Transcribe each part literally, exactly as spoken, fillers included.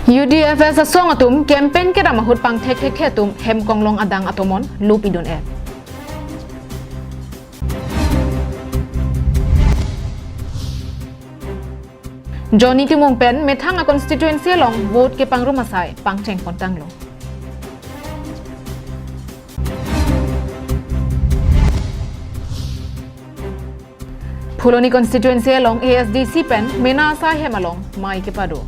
U D F S asong atum campaign kedam ahut pangthek thekthe atum hem konglong adang atomon lo pidun-et. Johnny Timung pen methang a constituency along vote kepangrum asai pangcheng pontanglo. Phuloni constituency along A S D C pen mena asai hem along mei kepado.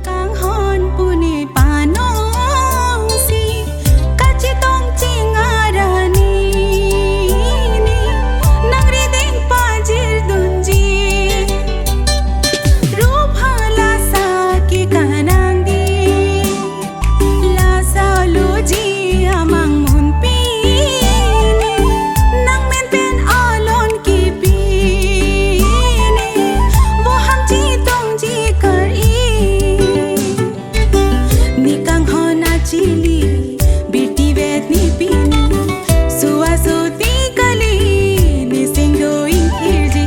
Kanghon puni panongsi, kachetong chingarani, nangrideng pajirdunji, rupha lasa ke kanangdi. Lasa loji amang munpi ne, nang men pen alon kipi ne, boham chetongji kar-i. Ne kanghon achili, birti vet ne pini, suwa suti kali, ne singdo ingkirji,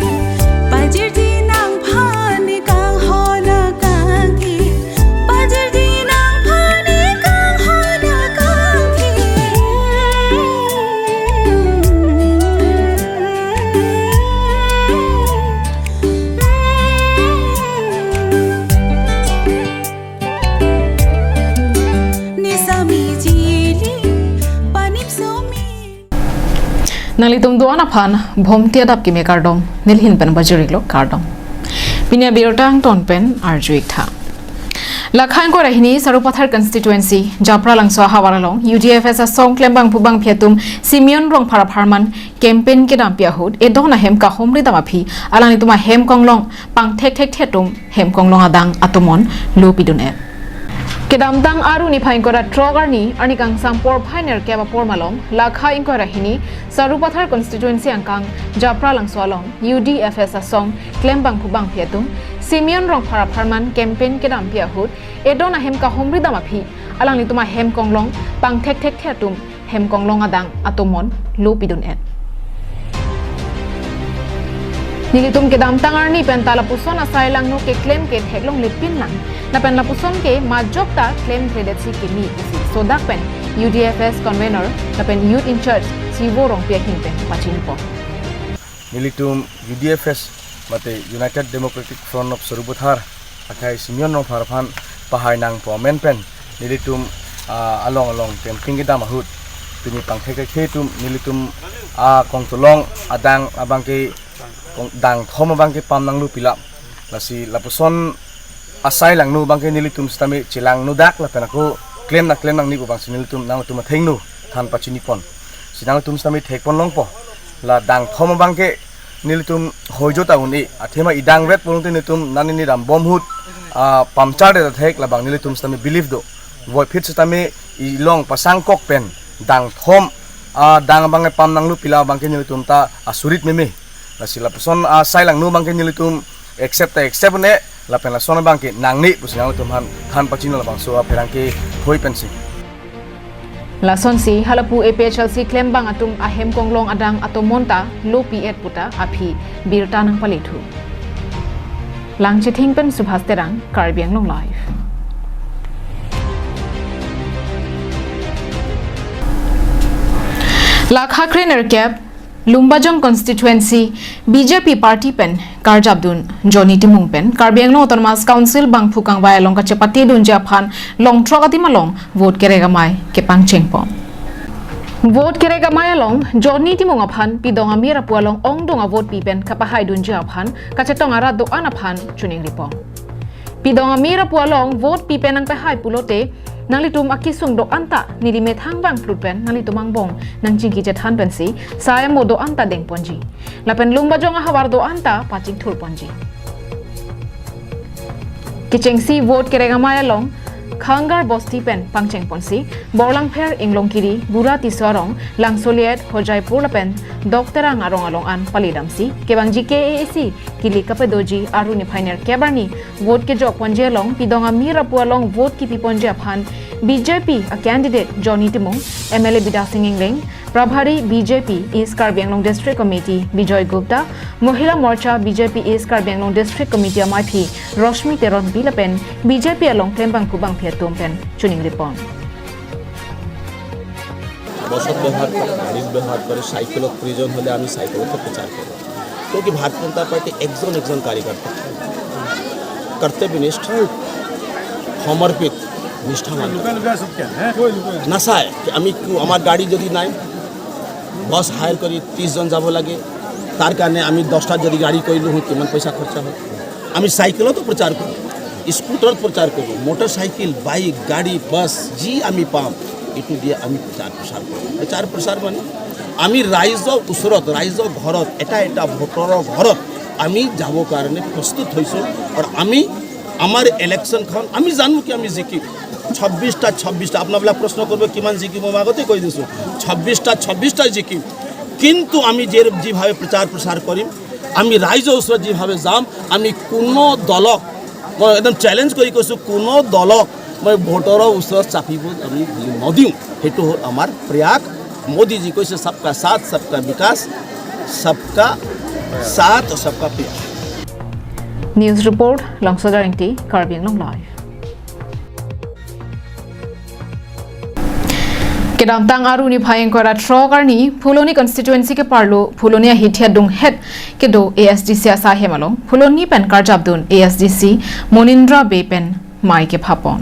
pajirji nangphan ne kanghon akangki. Pajirji nangphan ne kanghon akangki. Ne sami chili, panim sumi. Nanglitum do-an aphan Bhomti adap kimi kardom, neli hin pen Bajuri lo kardom. Pini abirta angton pen arju-ik tha. Lakha ingkoi ra hini Sarupathar constituency, Japralangso ahavar along, U D F S asong klembangphu bangphi atum Simeon Rongphar apharman campaign kedampi ahut, edon ahem kahumri dam aphi, alanglitum ahem konglong pangthek thekthe atum hem konglong adang atomon lo pidun-et. Kedamtang Aru niphai ingkoi ra throk arni, arni kangsam porphai nerkep apor malom, Lakha ingkoi ra hini, Sarupathar constituency angkang, Japralangso along, U D F S asong, klembangphu bangphi atum, Simeon Rongphar apharman campaign kedampi ahut, edon ahem kahumri dam aphi, alanglitum ahem konglong pangthek thekthe atum, hem konglong adang atomon lo pidun-et. Nelitum kedamtang arni penta lapuson asai langno keklem ke theklongle pinlang. Lapen lapuson ke majok ta klemkledetsi kimi pusi sodak pen U D F S convener lapen youth in-charge Sivo Rongpi ahin pen pachinipo. Nelitum U D F S mate United Democratic Front of Sarupathar akhai Simeon Rongphar aphan pahai nangpo amen pen nelitum, ah, along along campaign kedam ahut pini pangthek thekthe atum nelitum, ah, kongtolong adang abangke kong-, dangthom abangke pam nanglo pilam. Lasi lapuson asai langno abangke nelitum sitame chelangno dak lapen ako klem na klem nangne pu abangsi nelitum nangtum athengno than pachinipon. Si nangtum sitame thekpon longpo. La dangthom abangke nelitum hoijo ta un-e, athema idangvet pulote nelitum nanini dambom ahut, ah, pamchar det athek labang nelitum sitame believe do. Voiphit sitame ilong pasangkok pen dangthom, ah, dang abangke pam nanglo pilam abangke nelitum ta asurit meme. Lasi lapuson asai langno abangke nelitum accept ta accept un-e, lapen lason abangke nangne pusi nangtum aphan than pachini labangso apherangke hoi pensi. Lasonsi halapu A P H L C klembang atum ahem konglong adang atomon ta lo pi-et puta aphi birta nangpale thu. Langchithing pen Subhas Terang, Karbi Anglong Live. Lakha kre nerkep, Lumbajong constituency B J P party pen karjapdun Johnny Timung pen Karbi Anglong Autonomous Council bangphu kangvai along kachepatedunji aphan long throk adim along vote kerek amei kepangchengpon. Vote kerek amei along Johnny Timung aphan pidong amir apu along ongdung avote pi pen kapahaidunji aphan kachetong arat do-an aphan chuning ripon. Pidong amir apu along vote pi pen nangpahai pulote, nanglitum akesung do-an ta neli methang vangplut pen nanglitum angbong nangchingki chethan pensi sai amo do-an ta dengponji. Lapen Lumbajong ahavar do-an ta pachingthurponji. Kechengsi vote kerek amei along Khangar Bosti pen pangchengponsi, Borlangpher, Inglongkiri, Bura Tisso arong, Langsoliet, Hojaipur lapen Dokterang arong along an paledamsi kevangji K A A C kilik kapadoji Aru niphai nerkep arni vote kejokponji along pidong amir apu along vote kipiponji aphan B J P a candidate Johnny Timung, M L A Bidya Sing Engleng, Prabhari B J P East Karbi Anglong District Committee Bijoy Gupta, Mohila Morcha B J P East Karbi Anglong District Committee amaiphi Roshmi Teronpi lapen B J P along klembangphu bangphi atum pen choningri pon. বসত ব্যবহার করে, গাড়ির ব্যবহার করে, সাইকেলত প্রয়োজন হলে আমি সাইকেলত প্রচার করব। क्योंकि भारतीय जनता पार्टी একজন একজন कार्यकर्ता, কর্তব্যনিষ্ঠ, সমর্পিত, নিষ্ঠাবান। নাচায় কি আমি কো-, আমাৰ গাড়ী যদি নাই, বাছ হায়াৰ কৰি ত্ৰিশ জন যাব লাগে, তাৰ কাৰণে আমি দহটা যদি গাড়ী কৰিলোঁ হয়, কিমান পইচা খৰচা হয়। আমি চাইকেলতো প্ৰচাৰ কৰোঁ, স্কুটাৰত প্ৰচাৰ কৰোঁ, মটৰচাইকেল, বাইক, গাড়ী, বাছ যি আমি পাম, এইটো দিয়ে আমি প্ৰচাৰ প্ৰচাৰ কৰোঁ। প্ৰচাৰ প্ৰচাৰ মানে আমি ৰাইজৰ ওচৰত, ৰাইজৰ ঘৰত, এটা এটা ভোটাৰৰ ঘৰত আমি যাবৰ কাৰণে প্ৰস্তুত হৈছোঁ। আৰু আমি আমাৰ ইলেকশ্যনখন আমি জানো কি আমি জিকিম। ছাব্বিশটা ছাব্বিশটা আপোনালোকে প্ৰশ্ন কৰিব কিমান জিকিম, মই আগতে কৈ দিছোঁ, ছাব্বিশটা ছাব্বিশটা জিকিম। কিন্তু আমি যে যিভাৱে প্ৰচাৰ প্ৰচাৰ কৰিম, আমি ৰাইজৰ ওচৰত যিভাৱে যাম, আমি কোনো দলক, মই একদম চেলেঞ্জ কৰি কৈছোঁ, কোনো দলক মই ভোটাৰৰ ওচৰত চাপিব আমি বুলি নদিওঁ। সেইটো হ'ল আমাৰ প্ৰয়াস। মোদীজী কৈছে, সবকা সাথ, সবকা বিকাশ, সবকা সাথ, সবকা প্ৰয়াস। News report, Longso Darengti, Karbi Anglong Live. Kedamtang Aru niphai ingkoi ra throk arni Phuloni constituency keparlo Phuloni ahithi adunghet kedo A S D C asai hem along Phuloni pen karjapdun A S D C Monindra Bey pen mei kephapon.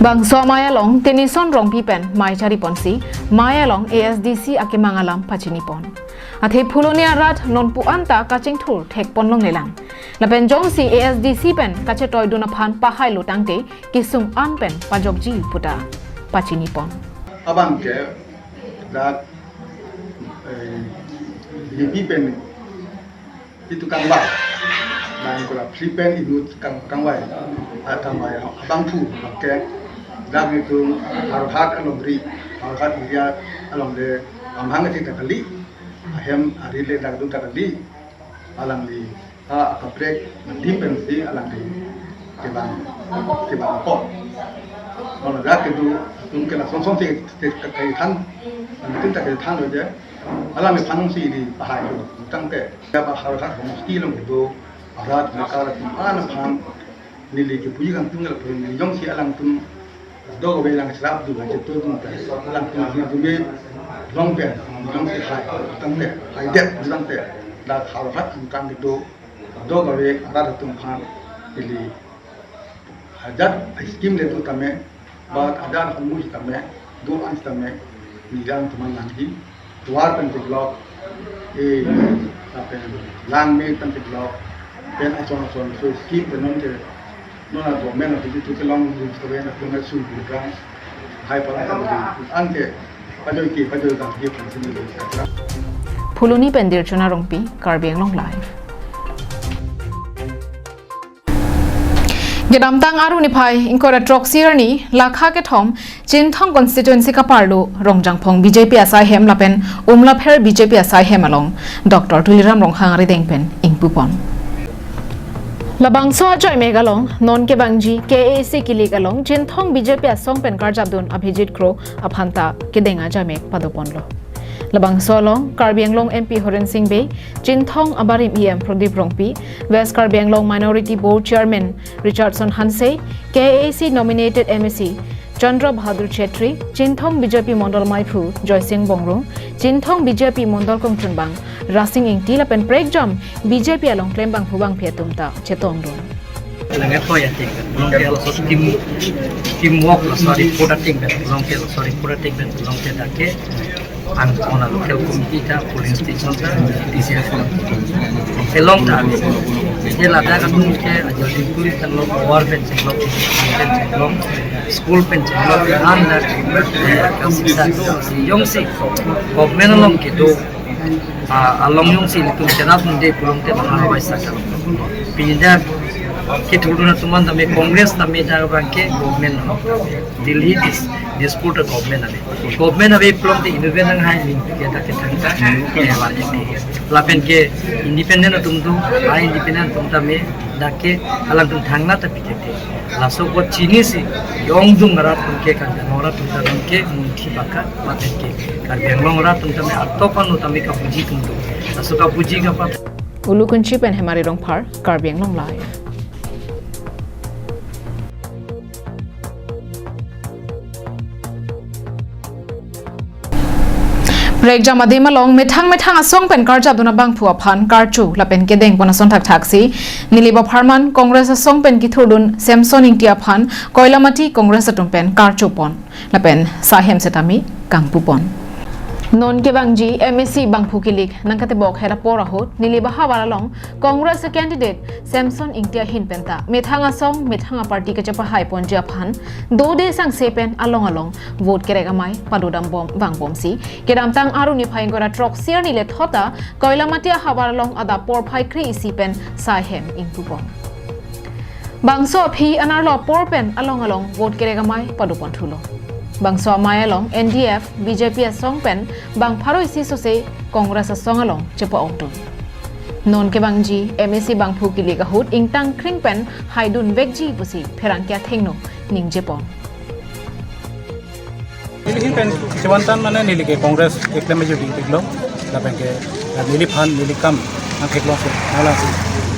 Bangso amei along Tenison Rongpi pen mei chariponsi mei along A S D C akemang alam pachinipon. Athe Phuloni arat nonpu anta kachingthur thekpon longlelang. Lapen jongsi A S D C pen kachetoidun aphan pahailo tangte kesung an pen pajokji puta pachinipon. Abang ke dak eh, B J P pen itu kangvai, bang kola free pen inut kang kangvai, ah, kangvai abangphu ke dak itu Howraghat alongri, Howraghat area along de amhang ati ta kali, ahem ari le dak dun ta kali, alangli ha akaprek adim pensi alangli kevang kevang apot. Mano dak kedo atum ke lason son si ke ke ke than, atum ta kethan lo je. Alangli phansi ili pahai lo tangte. Ya ba Howraghat homosti along kedo arat mekar atum an aphan neli kepuji kangtung lapen neli jongsi alangtum dogave lang srap du ha chetu tum ta alangtum ahi adume long pen jongsi hai tangte, hai det tangte, dak Howraghat angkang kedo dogave arat atum aphan neli ajat scheme le do tame, ba ajat homu tame, do an tame, neli alangtum aphan nangji. Tovar pen develop, eh, lapen langme pen develop, pen ason ason so scheme pen non ke, non a government of the two ke long dun ke pen pen sum program, hai pala pen an ke pajoi ke pajoi dam ke pen sini. Phuloni pen Dirchona Rongpi, Karbi Anglong Live. Kedamtang Aru niphai ingkoi ra throksi arni Lakha kethom Chinthong constituency keparlo Rongjangphong B J P asai hem lapen Umlapher B J P asai hem along Doctor Tuliram Ronghang arideng pen ingpupon. Labangso ajoi mek along non kevangji K A A C kilik along Chinthong B J P asong pen karjapdun Abhijit Kro aphanta kedeng ajoi mek padoponlo. Labangso along Karbi Anglong M P Horen Sing Bey, Chinthong abarim E M Pradip Rongpi, West Karbi Anglong Minority Board Chairman Richardson Hanse, K A A C nominated M A C Chandra Bahadur Chetri, Chinthong B J P Mondol Maiphu Joysing Bongrung, Chinthong B J P Mondol Kongchunbang Rasing Ingti lapen prekjam B J P along klembangphu bangphi atum ta chetongdun. Lenge to ya ting, long ke also team, team work la sorry, put a ting ben, long ke sorry, put a ting ben, long ke dak ke, ang kona local committee ta, polling station ta, T C F ta, along ta, ye la dak atum ke, ajo dingkuri ta long, war ben long, ben long, school ben long, an dak, kasi sa, yong si, government along ke do, ah, along yong si, tum chenap nung de, pulong te, mahal bai sa ka, pindah, Kethurdun atum an tame Congress tame dak abang ke government lo. Delhi dis-, Dispur ta government ave. Government ave pulote incumbent nanghai ning ke dak ke thangta. Eh, lapen ke independent atum do, a independent atum tame dak ke alangtum thangnatta pitete. Laso ko chinisi, ongdung arat atum ke Karbi Anglong arat atum tame ke munthi baka, lapen ke Karbi Anglong arat atum tame atok anu tame kapuji atum do. Laso kapuji kapa. Ulukunchi pen Hemari Rongphar, Karbi Anglong Live. Prekjam adim along methang methang asong pen karjapdun abangphu aphan karcho lapen kedeng pon ason thakthaksi Nilip Apharman Congress asong pen kethurdun Samson Ingti aphan Koilamati Congress atum pen karchopon lapen saihem setame kangpupon. Non kevangji M A C bangphu kilik nangkatebok hera por ahut Nilip ahavar along Congress candidate Samson Ingti ahin penta methang asong methang aparty kachepahai ponji aphan dode sangse pen along along vote kerek amei padodam bom vangbomsi kedamtang Arni phai ingkoi ra throksi arni le thota Koilamati ahavar along adap porphai kre-isi pen saihem ingpupon. Bangso aphi anerlo apor pen along along vote kerek amei padoponthulo. Bangso amei along N D F, B J P asong pen bang pharo isi sose Congress asong along chepa-ongdun. Non kevangji M A C bangphu kilik ahut ingtang kring pen haidun vekji pusi pherangke athengno ningjepon. Neli ahin pen chevantan mane neli ke Congress keklem ajo dingpiklo. Lapen ke, eh, neliphan neli kam nangtheklongsi, nanglang si.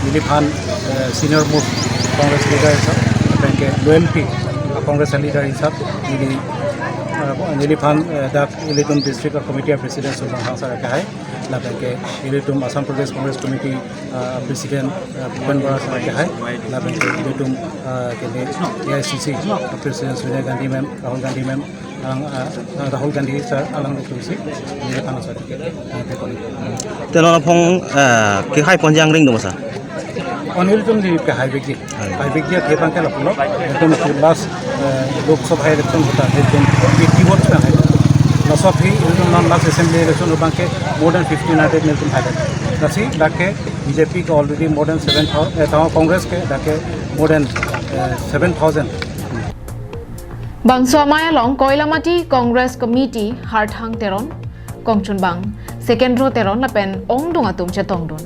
Neliphan, eh, senior most Congress leader hisap, lapen ke loyalty, eh, Congress leader hisap, neli, eh, neliphan, eh, dak ilitum district committee president Sulbang Hangsar akehai, lapen ke ilitum Assam Pradesh Congress Committee, eh, president, eh, Bhupen Bora sir akehai, lapen ke ilitum, eh, kene A I C C president Sonia Gandhi ma'am, Rahul Gandhi ma'am, alang, eh, Rahul Gandhi sir alanglitum si, neli aphan asai. Te non aphong, eh, kehaiponji angring do ma sir? O nelitum neli kehai vekji. Hai. Hai vekji athe abang ke lapulo. Nelitum last, eh, Lok Sabha election ahut ta nelitum eighty votes pen hai. Laso aphi nelitum non last assembly election ahut abang ke more than fifteen hundred nelitum hai. Lasi dak ke B J P ke already more than seven thousand, eh, ta Congress ke dak ke more than, eh, seven thousand. Bangso amei along Koilamati Congress Committee Harthang Teron, Kongchunbang Sekendro Teron lapen ongdung atum chetongdun.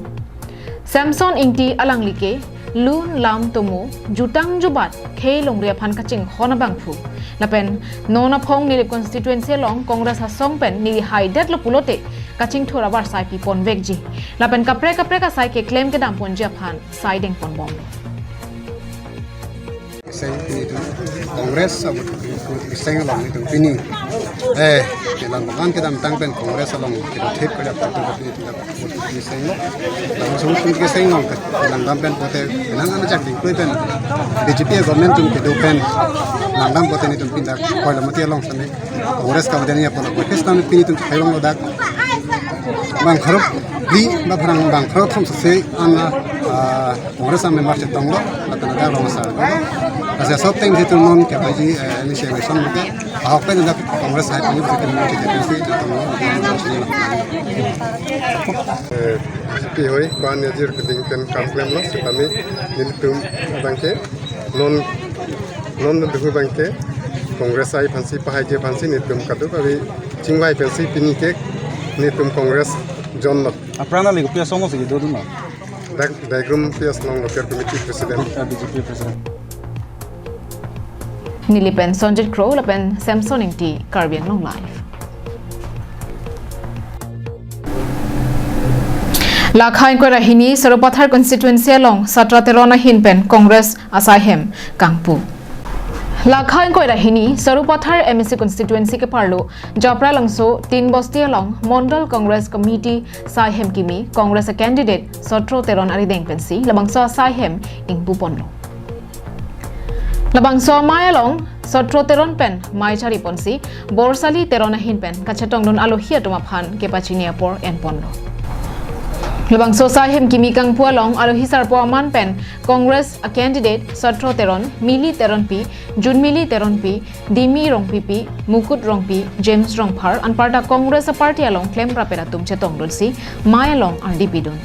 Samson Ingti alangli ke lun lam tomo jutang jubat khei longri aphan kachinghon abangphu. Lapen non aphong Nilip constituency along Congress asong pen neli haidetlo pulote kachingthur avarsai pipon vekji. Lapen kaprek kaprek asai keklem kedamponji aphan sai dengponbomlo. Seng pini itum Congress abot seng along itum pini, eh, kelang bagan kedamtang pen Congress along kita thip kerja patu patu itum dak pini seng lo. Lalu semua pini ke seng long kelang dam pen pote kelang ana jak ding pen B J P government itum kedo pen langdam pote nelitum pindah Koilamati along sene Congress ka badan ya pola Congress kami pini itum hai long lo dak bang kharap di ba pharang bang kharap thom sese ana, ah, Congress a member chetonglo, lapen ada rong asar. Asai sob time si itum non ke paji, eh, initiation ke. Ahok pen dak Congress hai pini si itum non ke paji chetonglo. Eh, P H I, ban ya jir keding pen kam klemlo, setame nelitum abang ke non, non duhu abang ke Congress ai aphansi pahai je aphansi nelitum kadokave chingvai pensi pini ke nelitum Congress join lo. Aphrang nangli kopi asong si dodun ma? Dak Daigrum P S Long Local Committee President. Ah, B J P President. Neli pen Sonjit Kro lapen Samson Ingti, Karbi Anglong Live. Lakha ingkoi ra hini Sarupathar constituency along Satra Teron ahin pen Congress asaihem kangpu. Lakha ingkoi ra hini Sarupathar M A C constituency keparlo Japra Langso Tin Bosti along Mondol Congress Committee saihem kimi Congress a candidate Satra Teron arideng pensi labangso asaihem ingpuponlo. Labangso amei along Satra Teron pen mei chariponsi Borsali Teron ahin pen kachetongdun alohi atum aphan kepachini apor enponlo. Labangso asaihem kimi kangpu along alohi sarpo aman pen Congress a candidate Satra Teron, Mili Teronpi, Junmili Teronpi, Dimi Rongpipi, Mukut Rongpi, James Rongphar, anparta Congress a party along klemraper atum chetongdunsi mei along ardi pidun.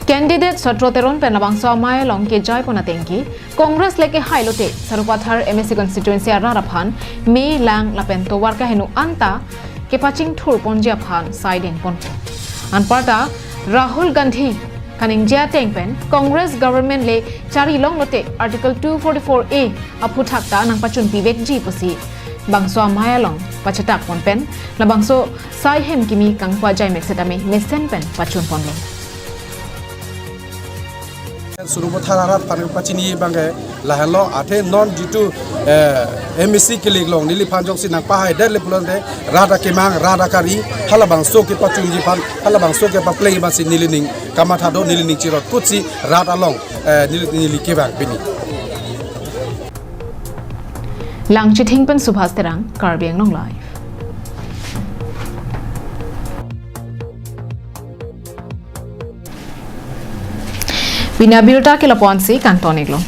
Candidate Satro Teron pen labangso amei along kejai pon atengke, Congress le kehai lote Sarupathar M A C constituency arat aphan me, lang lapen tovar kaheno anta kepachingthur ponji aphan saideng ponpo. Anparta Rahul Gandhi kaningje ateng pen Congress government le chari long lote Article two forty-four A aphuthak ta nangpachunpi vekji pusi bangso amei along pachetak pon pen labangso sai hem kimi kangpu ajai mek setame mesen pen pachun ponlo. Sarupathar arat aphan pachini abang ke lahenlo, athe non jitu, eh, M A C kilik long neliphan jongsi nangpahai det le pulote rat akemang, rat akari, halabangso kepachunji aphan, halabangso kepaplengji aphansi nelining kamatha do, nelining chirot kutsi rat along, eh, neli, neli kevang pini. Langchithing pen Subhas Terang, Karbi Anglong Live. Pini abirta ke lapu-ansi kangton-iklo.